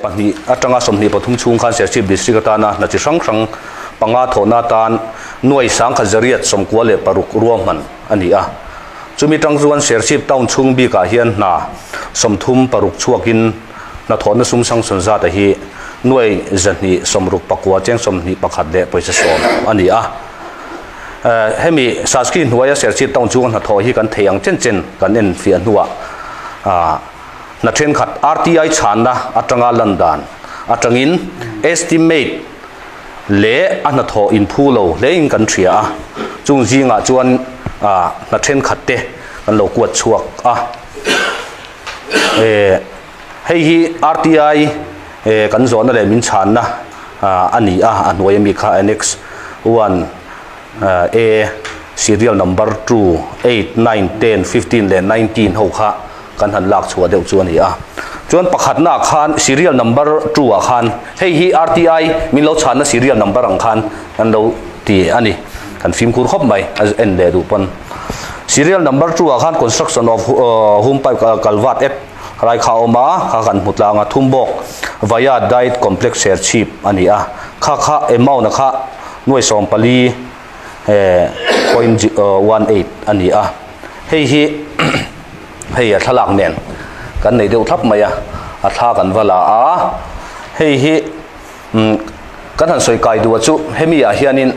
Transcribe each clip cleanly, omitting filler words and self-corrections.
2 atanga 23 chhung khan Serchhip District atana hna chi hrang hrang panga thawhna atan nuai sangkhat zariat 96 ruahman a ni a. Chumi tang chuan Serchhip town chhung bikah hian hna 36 chhuakin hnathawhna sum sanction zata hi nuai 269 cheng 21 leh pawisa 10 a ni a. Hemi Saski hnuaia Serchhip town chhunga hnathawh hi kan thei ang chen chen kan en fiah hnuah hna thenkhat RTI chhanna atanga lan dan atangin estimate leh a hnathawh inphu lo hlein kan hria a, chung zingah chuan hna thenkhat te kan lo kuat chhuak a. Hei hi RTI kan zawhna leh min chhanna a ni a, a hnuai ami kha Annex 1 A serial number 2, 8, 9, 10, 15 leh 19 ho kha kan han lak chhuah deuh chu a ni a. Chuan pakhatna ah khan serial number 2 ah khan hei hi RTI min lo chhanna serial number ang khan kan lo ti a ni. Kan fimkhur khawp mai a en leh duh pawn. Serial number 2 ah khan construction of home pipe culvert at rai kha a awm a, kha kan hmu tlang a, Thumbawk via Diet Complex Serchhip a ni a. Kha kha amount a kha nuai 14 point 18 a ni a. Hei hi hei a thlalak nen kan nei deuh thlap mai a, a thla kan va la a. Hei hi kan han sawi kai duh a chu hemi ah hianin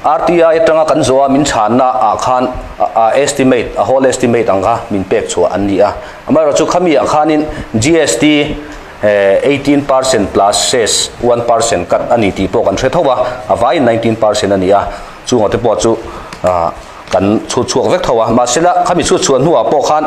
RTI atanga kan zawh a min chhanna ah khan a estimate a whole estimate ang kha min pek chhuah an ni a. Amaherawhchu khami ah khanin GST 18% plus cess 1% cut a ni tih pawh kan hre tho a, a vaiin 19% a ni a, chungah te pawh chu kan chhut chhuak vek tho a. Mahsela khami chhut chhuah hnuah pawh khan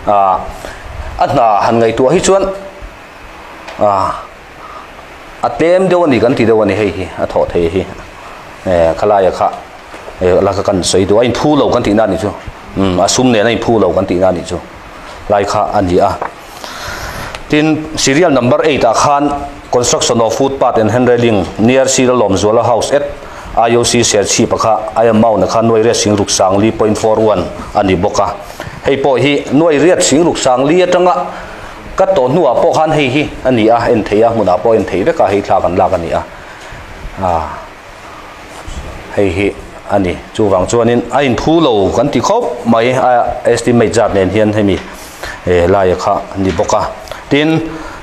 a hna han ngaihtuah hi chuan a tlem deuh a ni kan ti deuh a ni hei hi a thawh thei hi khalaia kha la kha kan sawi duh a inphu lo kan tihna a nih chu a sum nen a inphu lo kan tihna a nih chu lai kha a ni a. Tin, serial number 8 ah khan construction of footpath and hand railing near Sir Lawmzuala house at IOC Serchhip ah kha a amount ah khan nuai riat sing ruk sang li point 41 a ni bawk a. Hei pawh hi nuai riat sing ruk sang li atanga ka tawh hnuah pawh khan hei hi a ni a, en thei a, hmunah pawh en thei vek a, hei thla kan lak a ni a. Hei hi a ni. Chuvang chuanin a inphu lo kan ti khawp mai a estimate zat nen hian hemi laia kha a ni bawk a. Tin,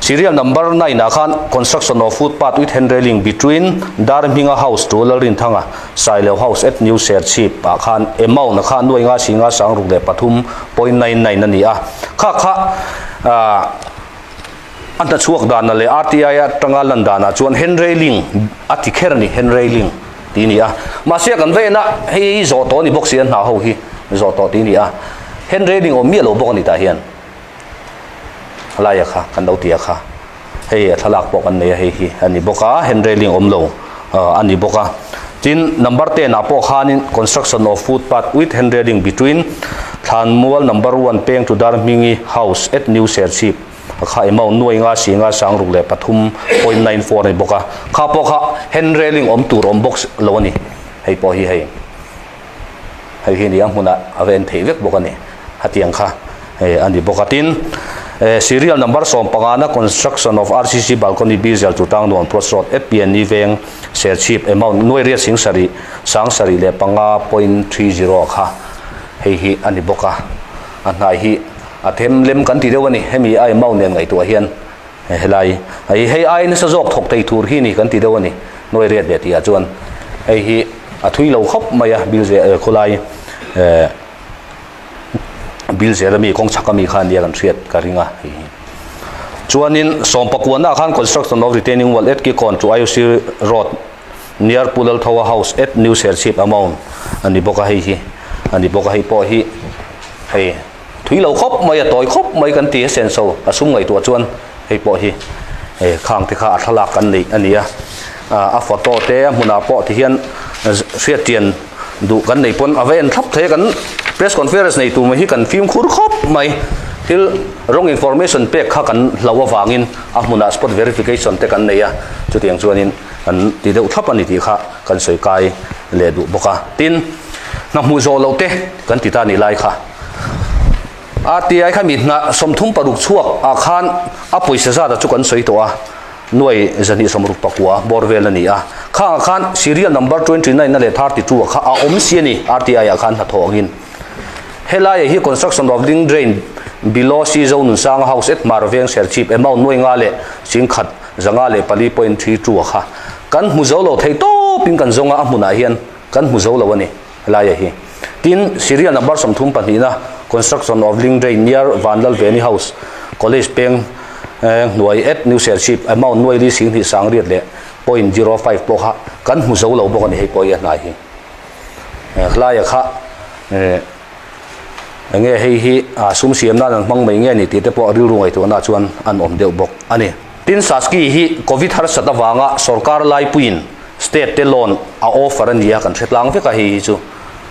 serial number 9 ah khan construction of footpath with hand railing between Darhminga house to Lalrinthanga Sailo house at New Serchhip ah khan amount a kha nuai nga si nga sang ruk leh 3.99 a ni a. Kha kha A hnachhuak dana leh RTI atanga lan danah chuan hand railing a ti kher a ni, hand railing tih a ni a. Mahse kan va en a, hei hi zawh tawh a ni bawk si a, hna ho hi zawh tawh tih a ni a. Hand railing awm miah lo bawk a ni tah hian. Laia kha kan lo ti a kha, hei a thlalak pawh kan nei a, hei hi a ni bawk a, hand railing awm lo a ni bawk a. Tin, number 10 ah pawh khanin construction of footpath with hand railing between Thlanmual number 1 peng to Darhmingi house at New Serchhip. A kha amount nuai nga si nga sang ruk leh 3.94 a ni bawk a, kha pawh kha hand railing awm tur awm bawk lo a ni. Hei pawh hi hei hei hi a ni a, hmunah a va en theih vek bawk a ni. Hetiang kha hei a ni bawk a. Tin, serial number 15 na construction of RCC balcony diesel chu tang nuam cross road at PNE veng Serchhip amount nuai riat sing sarih sang sarih leh 5.30 kha hei hi a ni bawk a. A hnai hi a them lem kan ti deuh a ni, hemi ai mau nen ngaihtuah hian helai hei hei ai nasa zawk thawk thei tur hi ni kan ti deuh a ni, nuai riat leh tihah chuan hei hi a thui lo khawp mai a, bil zel khawlai bil zel ami kawng chhak ami kha ania kan hriat ka ring a hei hi. Chuanin sawmpakuana khan construction of retaining wall at Kikawn to IOC road near Pu Lalthawa house at New Serchhip amount a ni bawk a hei hi a ni bawk a hei pawh hi hei thui lo khawp mai a tawi khawp mai kan ti a senso a sum ngaihtuah chuan hei pawh hi hei khang te kha a thlalak kan neih a ni a a photo te a hmunah pawh ti hian hriat chian duh kan nei pawn a va en thlap thei a kan press conference nei tur mai hi kan fimkhur khawp mai thil wrong information pek kha kan hlo avangin a hmunah spot verification te kan nei a chutiang chuanin Kan ti deuh thlap a ni tih kha kan sawi kai leh duh bawk a. Tin, hna hmuh zawh loh te kan ti ta a nih lai kha. RTI kha mi hna 36 chhuak ah khan a pawisa zat a chu kan sawi tawh a. Nuai 269 bawr vel a ni a. Khangah khan serial number 29 na leh 32 ah kha a awm si a ni, RTI ah khan hnathawh angin. Helaiah hi construction of link drain below Sizo Nunsanga house at Hmar Veng Serchhip amount nuai nga leh singkhat 504.32 ah kha kan hmu zo lo thei tawpin kan zawng a, a hmunah hian kan hmu zo lo a ni helaiah hi. Tin, serial number 32 na construction of link drain near Vanlalveni house college peng hnuai at New Serchhip amount nuai li 2 sangriat leh 0.05 pawh kha kan hmu zo lo bawk a ni hei pawh hi a hnai hi. Hlaia kha enge hei hi sum siam nan an hmang mai nge ni tih te pawh rilru ngaihtuahna chuan an awm deuh bawk a ni. Tin, Saski hi Covid harsat avanga sorkar laipuiin state te loan a offer a nia kan hre tlang vek a hei hi chu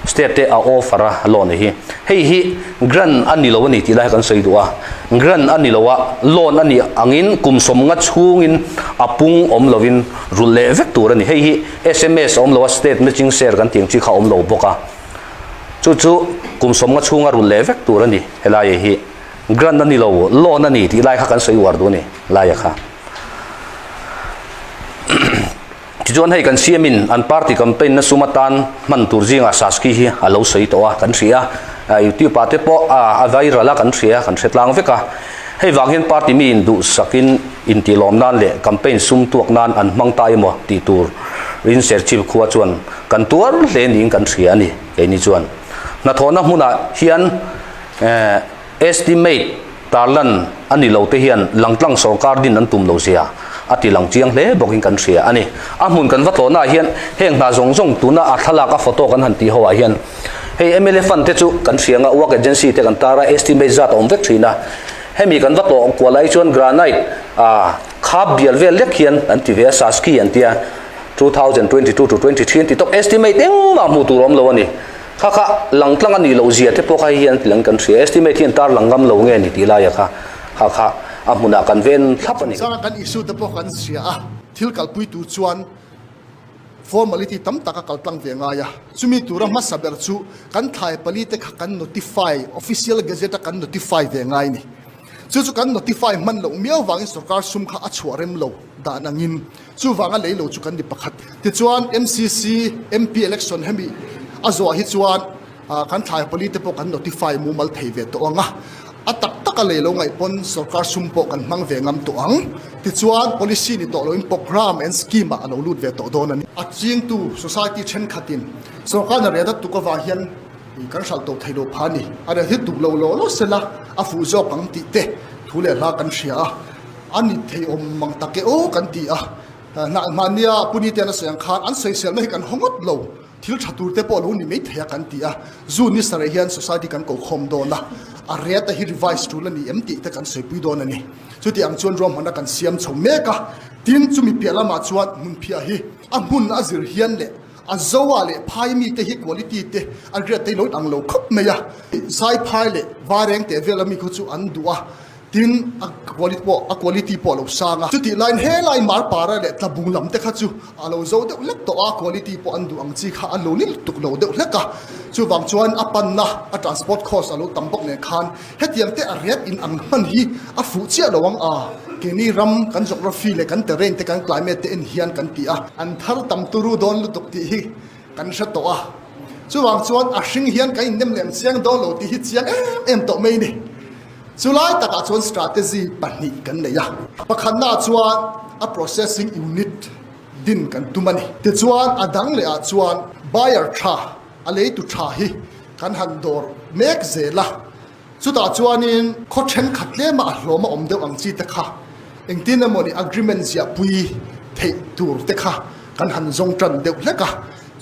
state te a offer a loan hi. Hei hi grant a ni lo a ni tih lai hi kan sawi duh a, grant a ni lo a, loan a nih angin kum sawmnga chhungin a pung awm lovin rulh leh vek tur a ni. Hei hi Sms a awm lo a, state matching share kan tih ang chi kha a awm lo bawk a, chu chu kum sawmnga chhunga rulh leh vek tur a ni. Helai hi grant a ni lo, loan a ni tih lai kha kan sawi uar duh a ni, laia kha. Tichuan hei kan siamin an party campaign na sum atan hman tur zingah Saski hi a lo sawi tawh a, kan hria a, YouTube ah te pawh a viral a kan hria, kan hre tlang vek a. Hei vang hian party mi in duhsakin intih lawm nan leh campaign sum tuak nan an hmang ta emaw tih tur in Serchhip khua chuan kan tuar hle niin kan hria a ni keini chuan. Hnathawhna hmunah hian Estimate tarlan a ni lo te hian langtlang sorkar din an tum lo zia a ti lang chiang hle bawkin kan hria a ni. A hmun kan va tlawhnaah hian heng hna zawng zawng tuna a thlalak a photo kan han tih ho ah hian hei mla fund te chu kan hria anga work agency te kan tar a estimate zat a awm vek thin a. Hemi kan va tlawh kual ai chuan granite ah khap bial vel lek hian an ti ve a Saski an tia 2022 to 23 an ti tawp estimate engmah hmuh tur a awm lo a ni. Kha kha langtlang a nih loh zia te pawh kha hei hian lang kan hria. Estimate hi an tar lang ngam lo nge ni tih laia kha kha kha a hmunah kan ven thlap a ni. Chungchanga kan issue te pawh kan hria a, thil kalpui tur chuan formality tam tak a kaltlang ve ngai a. Chumi tura hmasa ber chu kan thlai pali te kha kan notify, official gazette a kan notify ve ngai a ni. Chu chu kan notify hman loh miau vangin sorkar sum kha a chhuah rem lo dan angin Chuvanga lei lo chu kan ni pakhat. Tichuan MCC MP election hemi a zawh hi chuan kan thlai pali te pawh kan notify mumal thei ve tawh ang a. A tak taka lei lo ngaih pawn sorkar sum pawh kan hmang ve ngam tawh ang. Tichuan policy ni tawh loin programme and scheme ah a lo lut ve tawh dawn a ni. A chingtu society thenkhatin sorkar hna riat a tuk avang hian kan hralh tawh thei lo pha a ni. A riat hi tuk lo law law sela a fuh zawk ang tih te thu leh hla kan hria a. A ni thei awm mang tak e aw kan ti a, hnah hmahnia Puni te an a sawi ang khan an sawiselna hi kan haw ngawt lo, thil tha tur te pawh a lo ni mai thei a kan ti a, June ni sareh hian society kan ko khawm dawn a, a rate hi revise tul a ni em tih te kan sawipui dawn a ni. Chuti ang chuan ruahmanna kan siam chho mek a, tin chumi piah lamah chuan hmunphiah hi a hmun a zir hian leh a zoa leh phai mite hi quality te an riat te hi lo inang lo khawp mai a, zaiphai leh vareng teh vel ami khaw chu an duh a, Tin, a quality pawh a quality pawh a lo sang a. Chutih laiin helai Marpara leh Tlabung lam te kha chu a lo zo deuh hlek tawh a, quality pawh an duh ang chi kha a lo ni lutuk lo deuh hlek a. Chuvang chuan a panna a transport cost a lo tam bawk nen khan hetiang te a riat in ang hman hi a fuh chiah lo ang a, keini ram kan geography leh kan terrain te kan climate te en hian kan ti a. An thar tam turu dawn lutuk tih hi kan hre tawh a. Chuvang chuan a hring hian kan innem lem chiang dawn lo tih hi chiang em em tawh mai a ni. Chulai takah chuan strategy pahnih kan nei a. Pakhatnaah chuan a processing unit din kan tum a ni. Tichuan a dang lehah chuan buyer tha, a leitu tha hi kan han dawr mek zel a. Chutah chuanin khaw thenkhat tlema a hlawm a awm deuh ang chi te kha engtin emawni agreement ziahpui theih tur te kha kan han zawng tan deuh hlek a.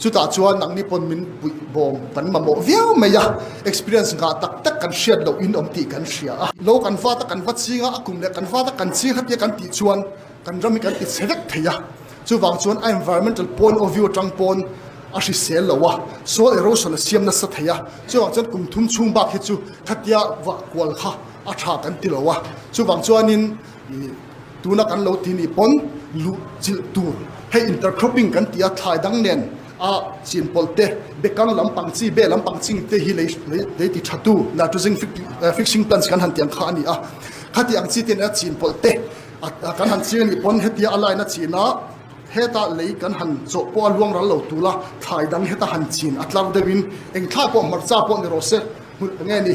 Chutah chuan nangni pawn min puih bawm kan mamawh viau mai a, experience ngah tak tak kan hriat loh in awm tih kan hria a. Lo kan vat a, kan va ching a, a kum leh kan vat a, kan ching hatia kan tih chuan kan ram hi kan ti chhe vek thei a. Chuvang chuan a environmental point of view atang pawn a hrisel lo a, soil erosion a siam nasa thei a. Chuvang chuan kum thum chhung bak hi chu khatia vah kual kha a tha kan ti lo a. Chuvang chuanin Tuna kan lo ti nih pawn luh chilh tur hei intercropping kan ti a, thlai dang nen a chin pawlh te, bekang lampang chi, be lampang ching te hi lei lei ti tha tu nitrogen fixing plants kan han ti ang kha a ni a, khati ang chi te nen a chin pawlh te. Kan han ching anih pawn hetia a line a chin a, heta lei kan han chawh pawh a luang ral lo tul a, thlai dang heta han chin a tlar deuhin eng thlai pawh hmarcha pawh ni rawh se, hmun eng nge ni,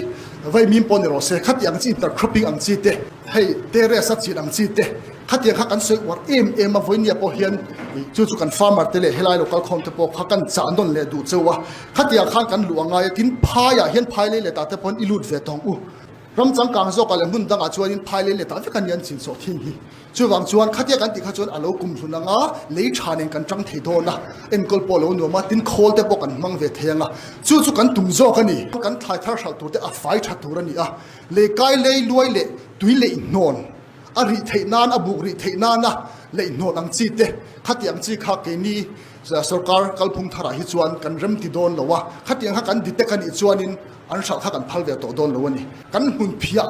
vaimim pawh ni rawh se, khati ang chi intercropping ang chi te, hei terrace a chin ang chi te, khatiang kha kan sawi uar em em a, vawinia pawh hian chu chu kan farmer te leh helai local khawm te pawh kha kan chah nawn leh duh cheu a, khatiang khan kan luh a ngai a, tin phaiah hian phai lei leh tah te pawhin i lut ve tawng u. Ram changkang zawkah leh hmun dangah chuanin phai lei letah vek a ni an chin sawh thin hi. Chuvang chuan khatia kan tih kha chuan a lo kum hlun anga lei tha nen kan tang thei dawn a, enkawl pawh a lo nuam a, tin khawl te pawh kan hmang ve thei anga chu chu kan tum zawk a ni. Kan thlai thar hralh tur te a fai tha tur a ni a, lei kai lei luai leh tui leih hnawn a rih theih nan a buk rih theih nana leih hnawn ang chi te khati ang chi kha keini sorkar kalphung tharah hi chuan kan rem ti dawn lo a, khatiang kha kan detect a nih chuanin An hralh kha kan phal ve tawh dawn lo a ni. Kan hmun phiah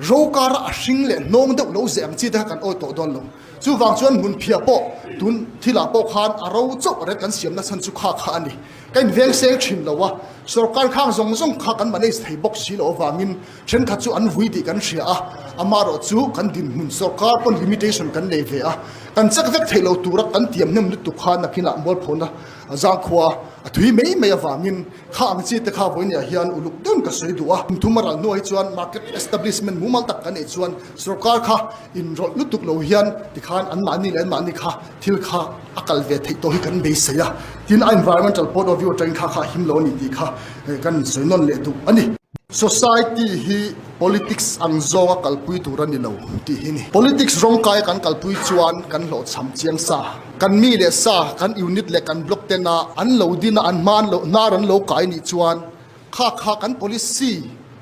ro kara a hring leh hnawng deuh lo zeh ang chi te kha kan awi tawh dawn lo. Chuvang chuan hmun phiah pawh tun thilah pawh khan a ro chauh reng kan siamna chhan chu kha kha a ni. Ka inveng seng thin lo a, sorkar khang zawng zawng kha kan manage thei bawk si loh avangin thenkhat chu an vui tih kan hria a, amaherawh chu kan dinhmun sorkar pawn limitation kan nei ve a, kan check vek theih lo tura kan tiam hnem lutuk kha nakinah mualphona zangkhua a thui mai mai avangin Kha ang chi te kha vawinia hian uluk deuhin ka sawi duh a, kum thum a ral hnuah hi chuan market establishment mumal tak kan neih chuan sorkar kha inrawlh lutuk lo hian tikhan anmahni leh anmahni kha thil kha a kal ve theih tawh hi kan beisei a, tin a environmental point of view atangin kha kha a him lo a ni tih kha kan sawi nawn leh duh a ni. Society hi politics ang zawnga kalpui tur a ni lo tih hi ni. Politics rawngkaia kan kalpui chuan kan hlawhchham chiang sa. Kan mi leh sa, kan unit leh kan block tena an lo din a, an hma an lo hnar an lo kai nih chuan kha kha kan policy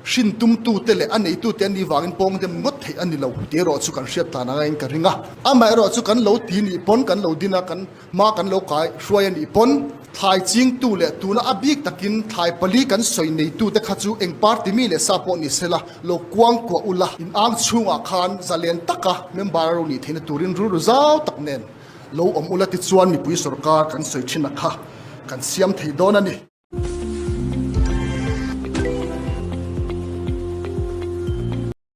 hrin tumtute leh a neitute an nih vangin pawng dem ngawt theih a ni lo tih erawh chu kan hriat tan anga in ka ring a. Amaherawh chu kan lo ti nih pawn kan lo din a, kan hma kan lo kai hruai a nih pawn thlai chingtu leh tuna a bik takin thlai pali kan sawi neitute kha chu eng party mi leh sa pawh ni sela lo kuang kuah ula in ang chhungah khan zalen taka member a ro nih theihna turin rilru zau tak nen Lo awm ula tichuan mipui sorkar kan sawi thin a kha kan siam thei dawn a ni.